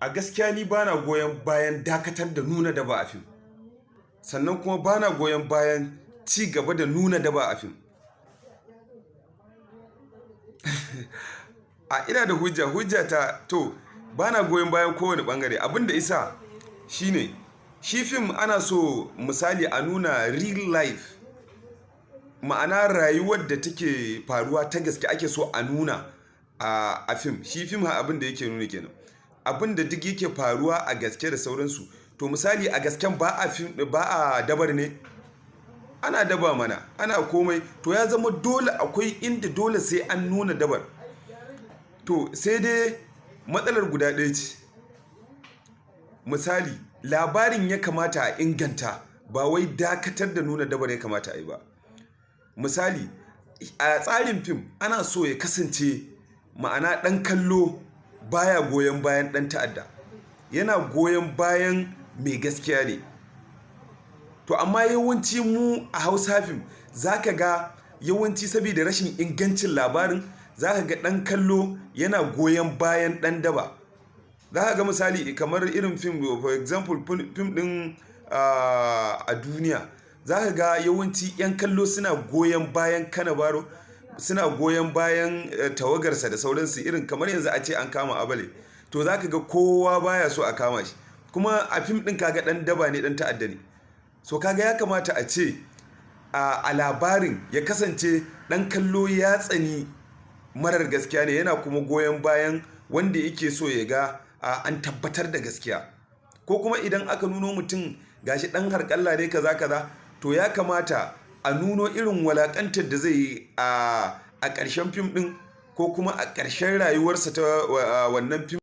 A gaskiya ni bana goyon bayan dakatar da nuna daba a fim, sannan kuma bana goyon bayan ci gaba da nuna daba a fim. A ina da hujja, hujja ta to bana goyon bayan kowane bangare. Abin da isa shine shi fim ana so misali a nuna real life, ma'ana rayuwar da take faruwa ta gaske ake so a nuna a fim. Shi fim abin da yake nuna kenan. Abin da duk yake faruwa a gaske da sauransu. To misali a gasken ba a fim, ba a dabar ne? Ana daba mana, ana komai. To ya zama dole akwai inda dole sai an nuna dabar. To sai dai matsalar guda ɗaya ce. Misali labarin ya kamata a inganta, ba wai dakatar da nuna dabar ya kamata a yi ba. Misali a tsarin fim ana so ya kasance ma'ana ɗan kallo baya goyon bayan ɗan ta'adda, yana goyon bayan mai gaskiya ne. To amma yawanci mu a Hausa fim za ka ga yawanci saboda rashin ingancin labarin za ka ga ɗan kallo yana goyon bayan ɗan daba. Za ka ga misali kamar irin fim, for example, fim ɗin a duniya, za ka ga yawanci 'yan kallo suna goyon bayan Kanabaro, suna goyon bayan tawagarsa da sauransu, irin kamar yanzu a ce an kama Abale. To za ka ga kowa baya so a kama shi. Kuma a fim ɗin ka ga ɗan daba ne, ɗan ta'adda ne. So ka ga ya kamata a ce a labarin ya kasance ɗan kallo ya tsani marar gaskiya ne, yana kuma goyon bayan wanda yake so ya ga an tabbatar da gaskiya. Ko kuma idan aka nuno mutum gashi ɗan harƙalla ne, kaza kaza, to ya kamata a nuno irin walaƙantar da zai yi a ƙarshen fim ɗin ko kuma a ƙarshen rayuwarsa ta wannan fim.